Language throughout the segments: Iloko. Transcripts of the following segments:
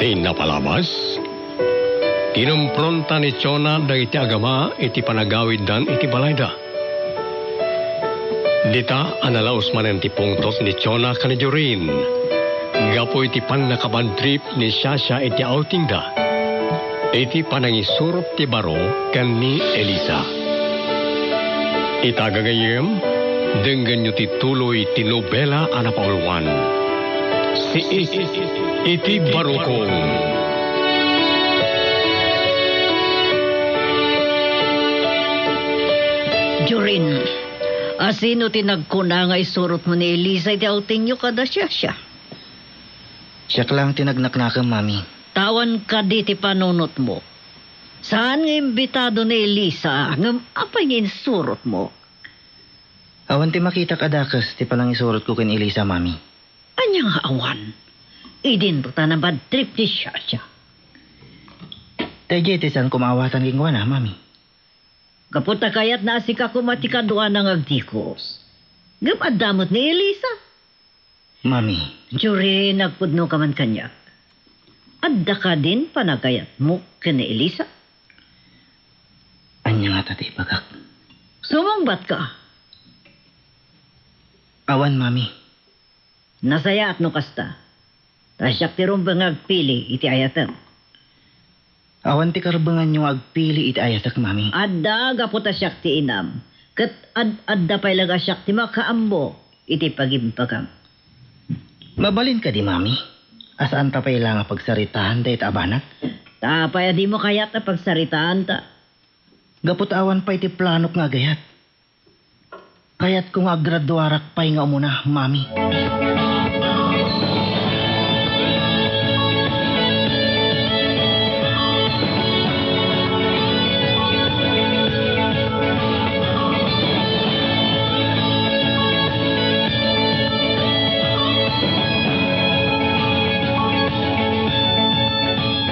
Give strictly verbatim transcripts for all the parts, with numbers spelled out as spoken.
Ti napalabas, kinumpronta ni Jonah dagiti agama iti panagawiddan iti balayda. Dita a nalaus manen ti pungtot ni Jonah ken ni Jorin gapu iti pannakabadtrip ni Shasha iti outingda, iti panangisurot ti baro ken ni Elisa. Ita gagayyem, denggenyo ti tuloy ti nobela a napauluan, Siis iti Barukong. Jorin, asino ti nagkuna nga isurotmo ni Elisa iti outingyo kada Shasha? Siak lang ti nagnaknakem, Mami. Awan kadi ti panunotmo. Saan nga imbitado ni Elisa, ngem apay nga insurotmo? Awan ti makitak a dakes ti panangisurotko ken Elisa, Mami. Ania nga awan? Idinto ta nabadtrip ni Shasha. Daydiay ti saanko maawatan kenkuana, Mami. Gapu ta kayatna a sika koma ti kaduana nga agdikos. Ngem adda met ni Elisa. Mami. Jorin, agpudno ka man kaniak. Adda kadin panagayatmo ken ni Elisa? Ania ngata ti ibagak? Sumungbat ka. Awan, Mami. Nasayaat no kasta. Ta siak ti rumbeng nga agpili iti ayatek. Awan ti karbenganyo nga agpili iti ayatek, Mami. Adda, gapu ta siak ti inam. Ket ad-adda pay laeng a siak ti makaammo iti pagimbagam. Mabalin kadi, Mami, a saanta pay laeng a pagsaritaan dayta a banag? Ta apay a dimo kayat a pagsaritaanta? Gapu ta awan pay ti planok nga agayat. Kayatko nga aggraduarak pay nga umuna, Mami.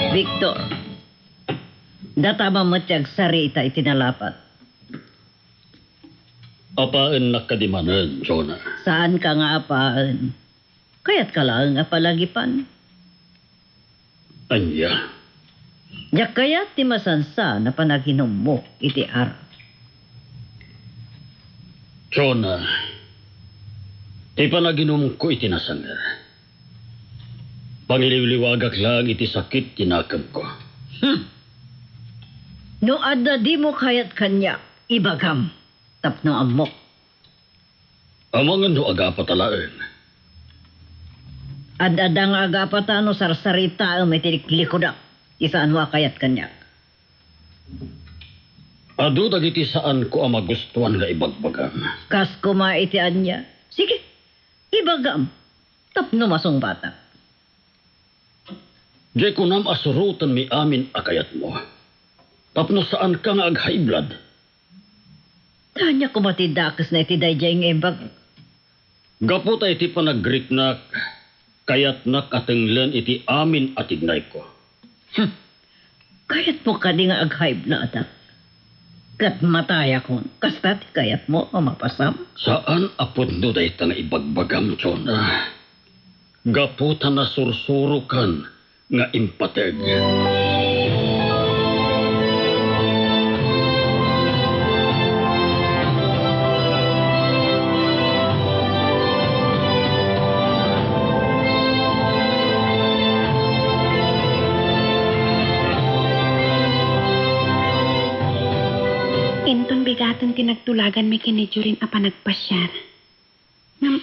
Victor, data man met ti agsarita iti nalapat. Apaennak kadi manen, Jonah? Saanka nga apaen. Kayatka laeng a palagipan. Ania? Diak kayat ti masansan a panaginummo iti arak. Jonah, ti panaginumko iti nasanger. Pangiliwliwagak laeng iti sakit ti nakemko. Hmm. No adda dimo kayat kaniak, ibagam. Tapno ammok. Amangan no agapata laeng. Ad-adda nga agapata no sarsaritaem iti likodak ti saanmo a kayat kaniak. Adu dagiti saanko a magustuan nga ibagbagam. Kas koma iti ania? Sige, ibagam tapno masungbatak. Diay kunam a surotenmi amin a kayatmo, tapno saanka nga aghaiblad. Ania koma ti dakesna iti daydiay nga imbag? Gapu ta iti panagriknak, kayatnak a tenglen iti amin a tignayko. Hmm. Kayatmo kadi nga aghaiblad? Ket matayakon, kasta ti kayatmo a mapasam? Saan a pudno dayta nga ibagbagam, Jonah. Gapu ta nasursurokan nga impateg. Inton bigaten ti nagtulaganmi ken ni Jorin a panagpasiar. Ngem,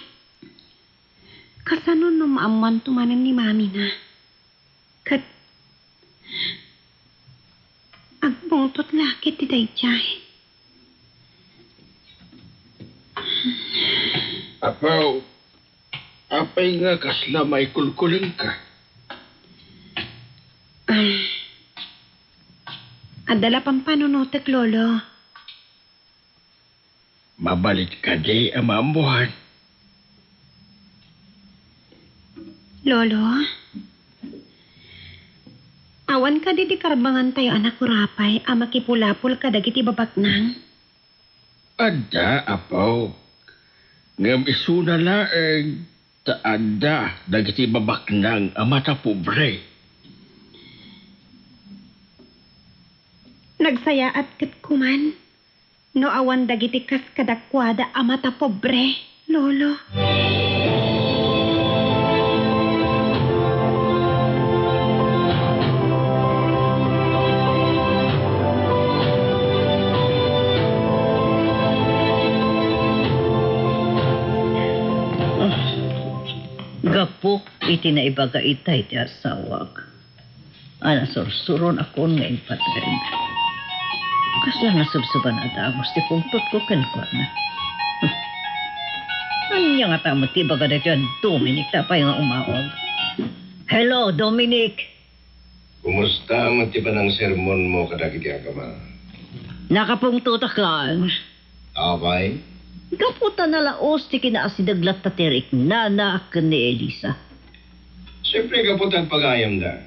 kasano no maammoanto manen ni mamina? Ket agbungtot la ketdi daydiay. Apo, apay nga kasla maikulkulengka? Um, adda la pampanunotek, Lolo. Mabalin kadi a maammoan? Lolo, awan kadi ti karbangantayo a nakurapay a makipulapol kadagiti babaknang? Adda, Apo. Ngem isuna laeng ta adda dagiti babaknang a matapobre. Nagsayaat ket kuman no awan dagiti kas kadakuada a matapobre, Lolo. Ah, gapu iti naibaga itay ti asawak. A nasursuron akon nga impatrem. Kasla nasubsuban a dagus ti pungtotko kenkuana. Ania ngata met ti ibaga daytoy a Dominic ta apay nga umawag? Hello, Dominic! Kumusta met ti panangsermonmo kadagiti agama? Nakapungtotak laeng. Apay? Gapu ta nalaos ti kinaasideg latta ti riknana ken ni Elisa. Siempre, gapu ta agpagayamda.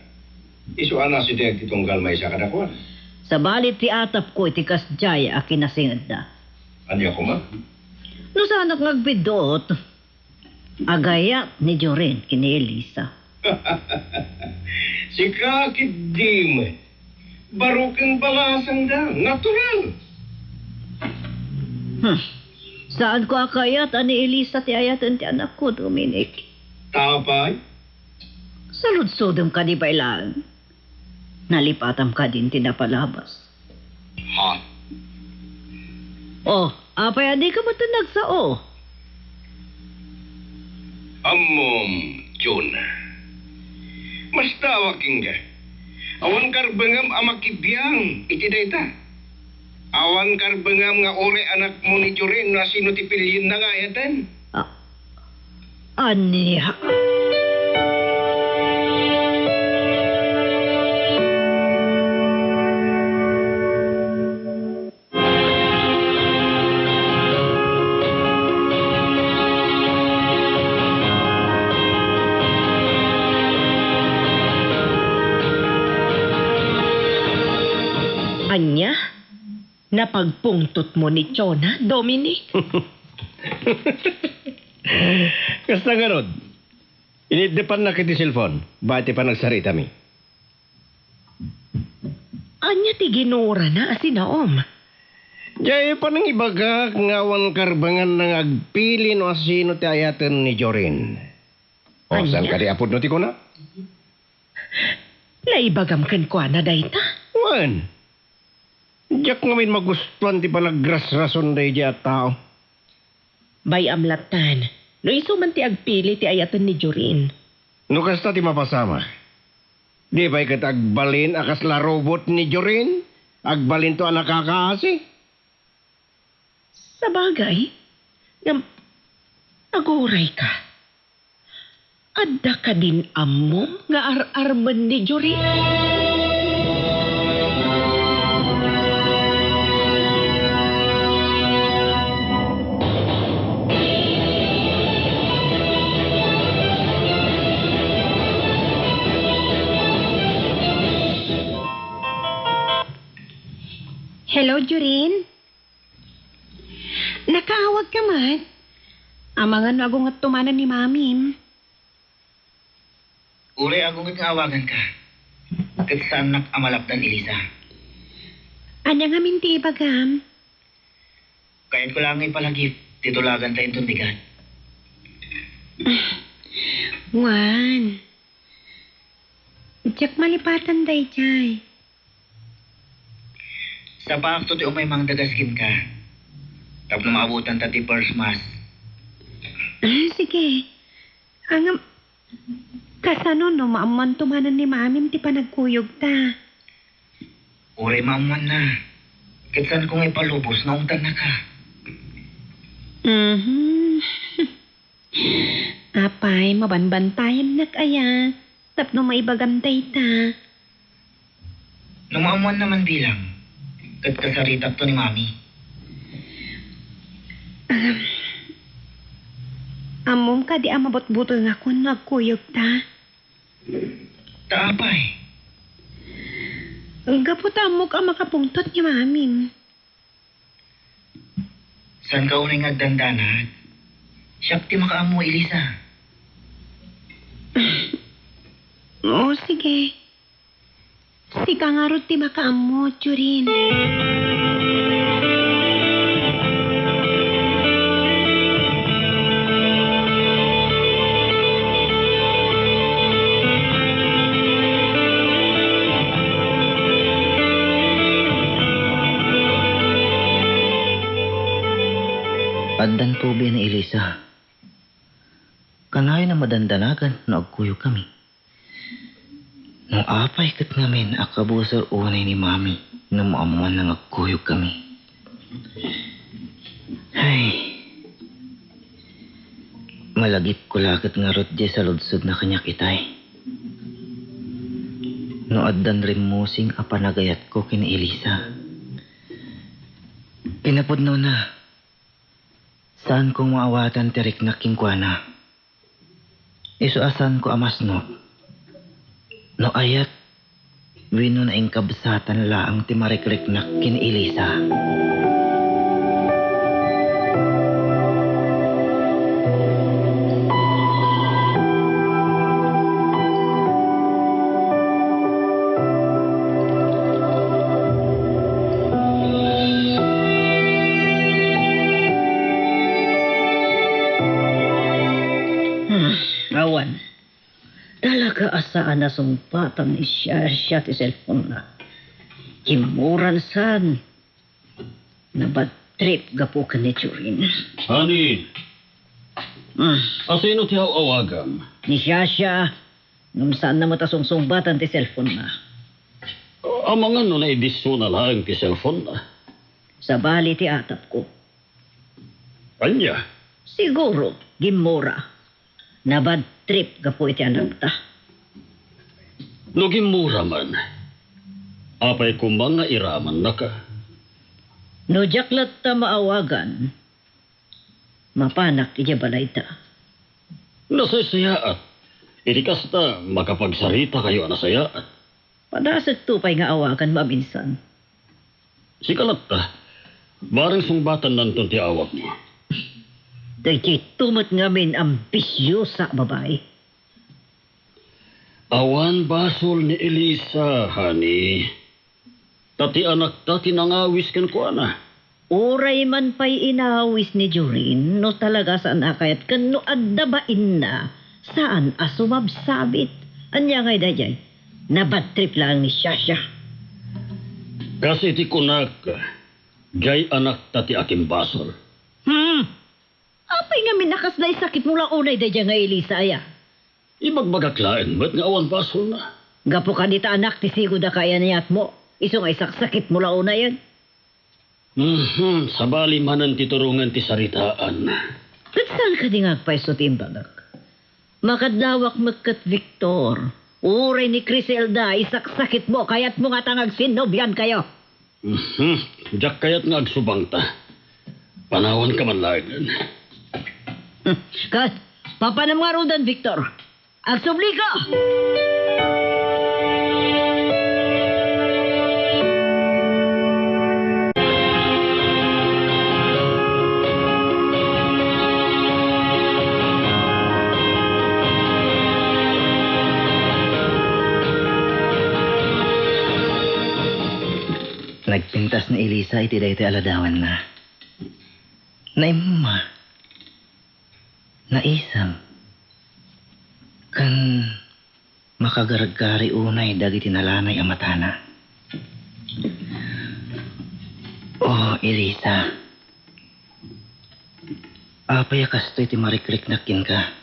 Isu a nasideg ti tunggal maysa kadakuada. Sabali ti atapko iti kasdiay a kinasingedda. Ania koma? No saanak nga agbiddut, agayat ni Jorin ken ni Elisa. Sika ketdi met. Baro ken balasangda. Natural. Hmm. Saanko a kayat a ni Elisa ti ayaten ti anakko, Dominic. Ta apay? Saludsodem kadi pay laeng. Nalipatam kadin ti napalabas. Ha? Oh, apay a dika met nagsao? Ammom, Jonah. Mastawak kenka. Awan karbengam a makibiang iti dayta. Awan karbengam nga uray anakmo ni Jorin no asino ti pilienna nga ayaten. Ah, ania? Ania? Napagpungtotmo ni Jonah, Dominic? Kasta ngarud, iniddepannak iti cellphone, baet ti panagsaritami. Ania ti ginurana a sinaom? Diay panangibagak nga awan karbenganna nga agpili no asino ti ayaten ni Jorin. O, ania? Saan kadi a pudno ti kuna? Naibagam kenkuana dayta? Wen. Diak ngamin magustuan ti panagrasrason daydiay a tao. Bay-am lattan, no isu man ti agpili ti ayaten ni Jorin. No kasta ti mapasamak, di pay ket agbalin a kasla robot ni Jorin? Agbalinto a nakakaasi? Sabagay, ngem aguray ka. Adda kadin ammom nga ar-armen ni Jorin? Hello, Jorin. Nakaawag ka met? Amangan no agungetto manen ni Mamim. Uray agunget nga awaganka, ket saannak a malapdan, Elisa. Ania ngamin ti ibagam? Kayatko laeng nga ipalagip ti tulaganta inton bigat. Wen. Diak malipatan daydiay. Sapaakto ti umay mangdagas kenka tapno maabutanta ti first mass. Ah, sige. Ngem, kasano no maammuanto manen ni Mamim ti panagkuyogta? Uray maammuanna, ket saanko nga ipalubos nga ungtannaka. Mhm. Apay, mabanbantayannak aya tapno maibagam dayta? No maammuanna man bilang, ket kasaritakto ni Mami. Ahem. Ammom kadi a mabutbutengakon no agkuyogta? Ta apay? Gapu ta ammok a makapungtot ni Mamim. Saanka unay nga agdandanag? Siak ti makaammo, Elisa. O, sige. Sika ngarud ti makaammo, Jorin. Addan pobi ni Elisa. Kanayon a madandanagan no agkuyogkami. No apay ket ngamin a kabusor unay ni Mami no maammoanna nga agkuyogkami. Ay, malagipko la ket ngarud diay saludsodna kaniak itay. No addan rimmusing a panagayatko ken ni Elisa. Kinapudnona, saanko maawatan ti riknak kenkuana. Isu a saanko a masnok no ayat wenno nainkabsatan laeng ti marikriknak ken ni Elisa. Hmm, awan. Talaga a saan a sungbatan ni Shasha ti cellphone-na. Kimmuran saan. Nabad trip gapu ken ni Jorin. Honey, Hmm. Asino ti aw-awagam? Ni Shasha, ngem saanna met a sungsungbatan ti cellphone-na. Amangan no naidissona laeng ti cellphone-na. Sabali ti atapko. Ania? Siguro, gimmura. Nabad trip gapu iti anakta. No gimmura man, apay koma nga iramannaka? No diak latta maawagan, mapanak idiay balayta. Nasaysayaat. Iti kasta, makapagsaritakayo a nasayaat. Padasekto pay nga awagan maminsan. Sika latta, bareng sungbatannanton ti awagmo. Daytoy met ngamin a ambisyosa a babai. Awan basol ni Elisa, honey. Ta ti anakta ti nangawis kenkuana. Uray man pay inawis ni Jorin, no talaga saan a kayat ken no adda bainna, saan a sumabsabit. Ania ngay daydiay? Nabad trip laeng ni Shasha. Kas iti kunak, diay anakta ti akimbasol. Hmm. Apay ngamin a kasla isakitmo la unay daydiay nga Elisa aya? Ibagbagak laeng met nga awan basolna. Gapu kadi ta anak ti sigud a kayaniatmo, isu nga isaksakitmo la unayen. Mhm, sabali manen ti turongen ti saritaan. Ket saan kadi nga agpayso ti imbagak? Makadawak met ket Victor, uray ni Criselda, isaksakitmo, kayatmo ngata nga agsinnobiankayo. Mhm, diak kayat nga agsubangta. Panawanka man laengen. Ket, papanem ngaruden, Victor? Agsublika! Nagpintas ni Elisa iti daytoy a ladawanna. Naimma. Naisem. Ken makagargari unay dagiti nalanay a matana. Oh, Elisa. Apay a kastoy ti marikriknak kenka?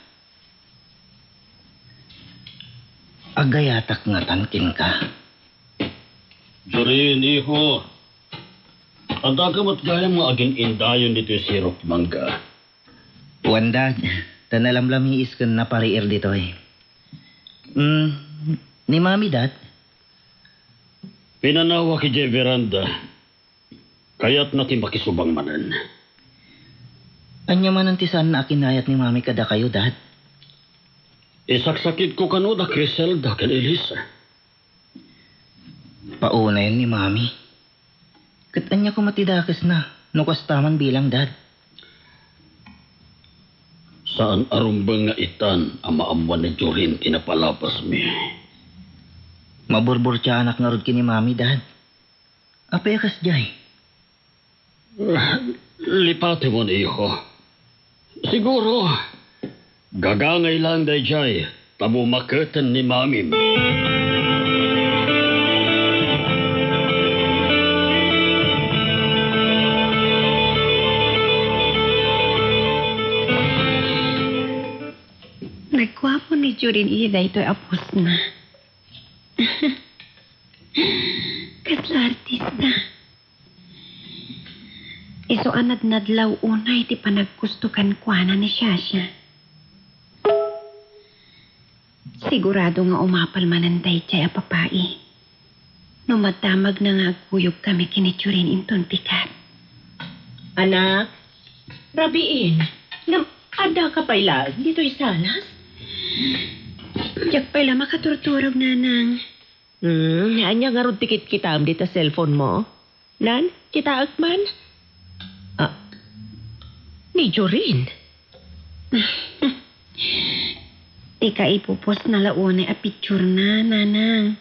Agayatak ngatan kenka. Jorin, iho. Addaka met gayam nga agin-indayon ditoy sirok mangga. Wen, Dad, ta nalamlamiis ken napariir ditoy. Mm, ni Mami, Dad? Pinanawak idiay veranda. Kayatna ti makisubang manen. Ania manen ti saanna a kinayat ni Mami kadakayo, Dad? Isaksakitko kano da Criselda ken Elisa. Paunayen ni Mami. Ket ania koma ti dakesna no kasta man bilang, Dad? Saan a rumbeng nga itan a maammoan ni Jorin ti napalabasmi. Maburburtiaanak ngarud ken ni Mami, Dad. Apay a kasdiay? Ah, lipatemon, iho. Siguro, gagangay laeng daydiay ta bumaketen ni Mamim. Nagguapo ni Jorin iti daytoy a postna. Kasla artista. Isu a nadnadlaw unay ti panaggusto kenkuana ni Shasha. Sigurado nga umapal manen daydiay a babai no madamagna nga agkuyogkami ken ni Jorin inton pikat. Anak, rabiin, ngem addaka pay laeng ditoy salas? Diak pay la makaturturog, Nanang. Hmm, ania ngarud ti kitkitam dita cellphone mo? Nan, kitaek man. Ah, ni Jorin. Ti kaipupostna la unay a picturena, Nanang.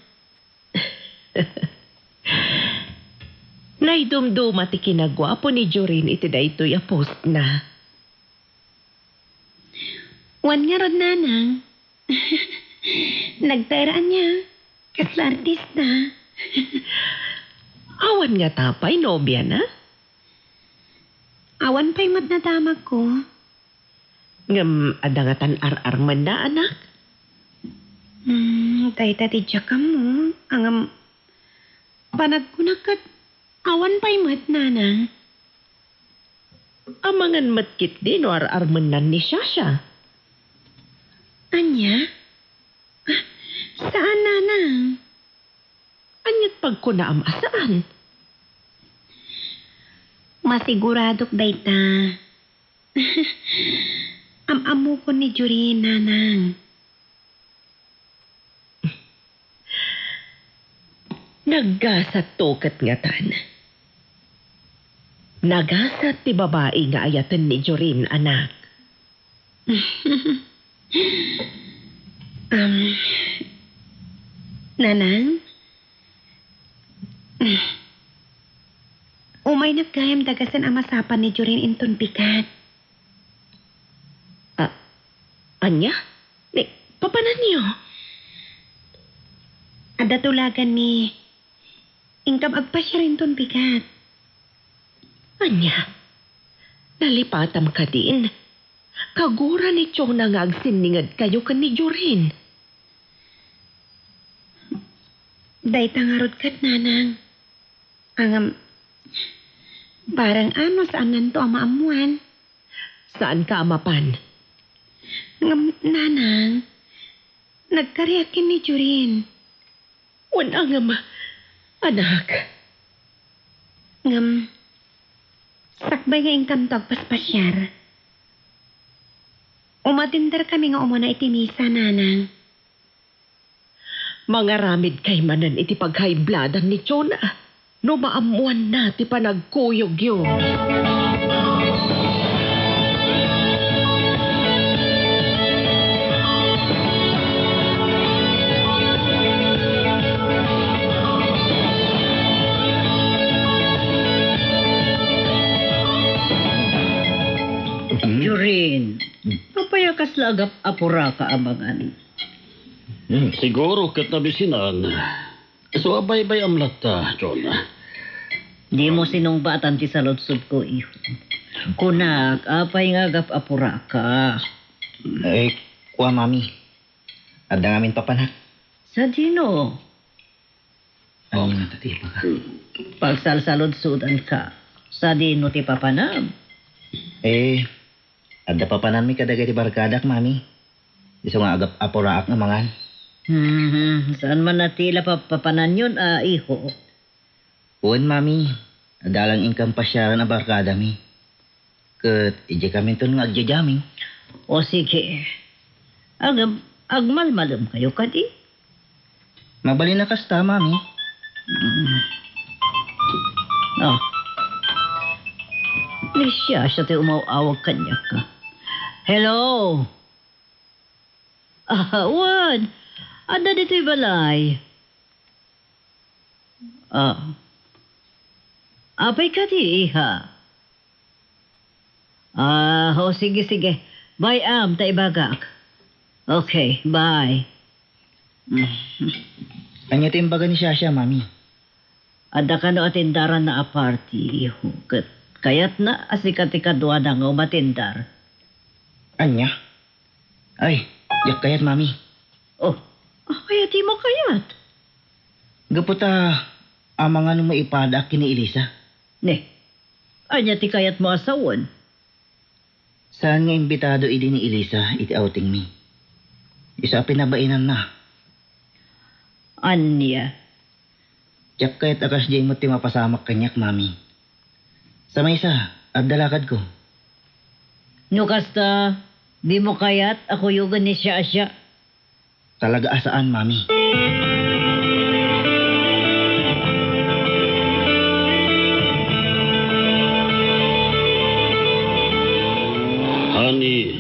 Naidumduma ti kinaguapo ni Jorin iti daytoy a postna. Wen ngarud, Nanang. Nagtaer ania? Kasla artista? Awan ngata pay nobiana? Awan pay met nadamagko. Ngem adda ngatan ar-armenna, anak? Hmm, dayta ti diak ammo. Ngem panagkunak ket awan pay met, Nanang. Amangan met ketdi no ar-armennan ni Shasha. Ania? Ah, saan, Nanang. Ania't pagkunaam a saan? Masiguradok dayta. Am-ammokon ni Jorin, Nanang. Naggasatto ket ngatan. Nagasat ti babai nga ayaten ni Jorin, anak. Um, Nanang? Umaynak gayam dagasen a masapan ni Jorin inton pikat. Ah, ania? Ni, papananyo? Adda tulaganmi. Inkam agpasiar inton pikat. Ania? Nalipatam kadin? Kagura ni Chona nga agsinningedkayo ken ni Jorin. Dayta ngarud ket, Nanang. Ngem, bareng a no saannanto a maammuan. Saanka a mapan? Ngem, Nanang, nagkariak ken ni Jorin. Wen a ngem, anak. Ngem, sakbay nga inkamto agpaspasiar, umatenderkami nga umuna iti misa, Nanang. Mangaramidkay manen iti paghaibladan ni Chona no maammuanna ti panagkuyogyo. Jorin, apay a kasla agap-apuraka a mangan? Hmm, siguro ket nabisinan. Isu a baybay-am latta, Chona. Dimo sinungbatan ti saludsodko, iho. Kunak, apay nga agap-apuraka? Eh, kua, Mami. Adda ngamin papanak. Sadino? Ania? Pagsalsaludsodanka. Sadino ti papanam? Eh, adda papananmi kadagiti barkadak, Mami. Isu nga agap-apuraak nga mangan. Hmm, saan man a ti la pa-, papananyon a, iho? Wen, Mami. Adda lang inkam pasiaran a barkadami. Ket idiay kaminton nga agjajamming. O sige. Agam-, agmalmalemkayo kadi? Mabalin a kasta, Mami. Mm. Oh. Ni Shasha ti umaw-awag kaniak. Hello? Ah, wen. Adda ditoy balay. Ah. Apay kadi, iha? Ah, o, sige, sige. Bay-am ta ibagak. Okay, bye. Mm. Ania ti imbaga ni Shasha, Mami? Adda kano atendaranna a party, iho. Ket kayatna a sika ti kaduana nga umatendar. Ania? Ay, diak kayat, Mami. Oh, apay a dimo kayat? Gapu ta amangan no maipadaak ken ni Elisa. Ne, ania ti kayatmo a sawen? Saan nga imbitado idi ni Elisa iti outingmi. Isu a pinabainanna. Ania? Diak kayat a kasdiay met ti mapasamak kaniak, Mami. Sa maysa, adda lakadko. No kasta, dimo kayat a kuyogen ni Shasha? Talaga a saan, Mami. Honey,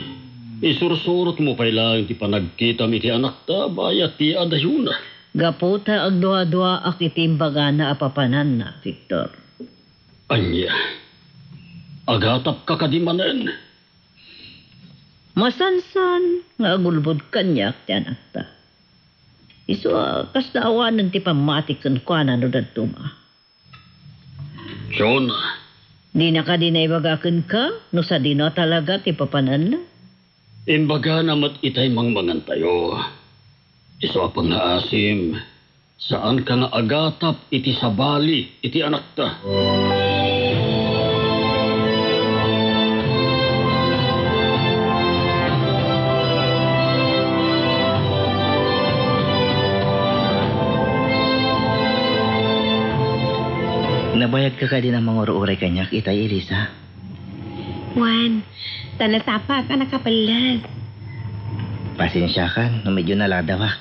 isursurotmo pay laeng ti panagkitam iti anakta bayat ti adayona. Gapu ta agduaduaak iti imbagana a papananna, Victor. Ania? Agatapka kadi manen? Masansan nga agulbod kaniak ti anakta. Isu a kasla awanen ti pammati kenkuana no dadduma. Jonah. Dina kadi naibaga kenka no sadino a talaga ti papananna? Imbagana met itay mangmangantayo. Isu a pangngaasim, saanka nga agatap iti sabali iti anakta. Nabayagka kadi a mangur-uray kaniak itay, Elisa? Wen, ta nasapaak a nakapellas. Pasensiakan no medyo naladawak.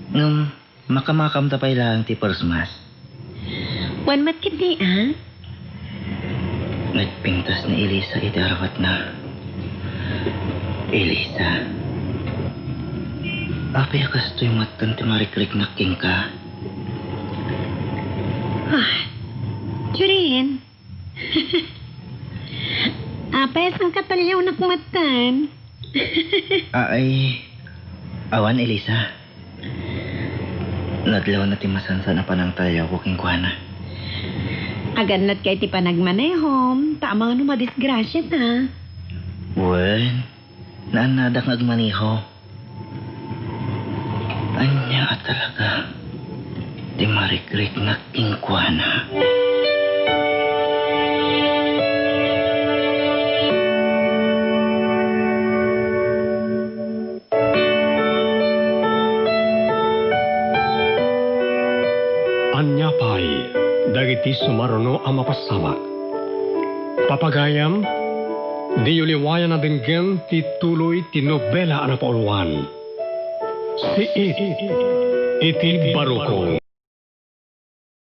Ngem, makamakamta pay laeng ti puersas. Wen met ketdi, a? Nagpintas ni Elisa iti arawatna. Elisa, apay a kastoy met ti marikriknak kenka? Ah, Jorin, apay a sangkataliawnak metten? Ay, awan, Elisa. Nadlawna ti masansan a panangtaliawko kenkuana. Agannatka iti panagmanehom, ta amangan no madisgrasiata. Wen, naannadak nga agmaneho. Ania a talaga ti marikriknak kenkuana? Ania pay dagiti sumaruno a mapasamak? Papagayam, diyo liwayan a denggen ti tuloy ti nobela a napauluan. Siit iti Barukong.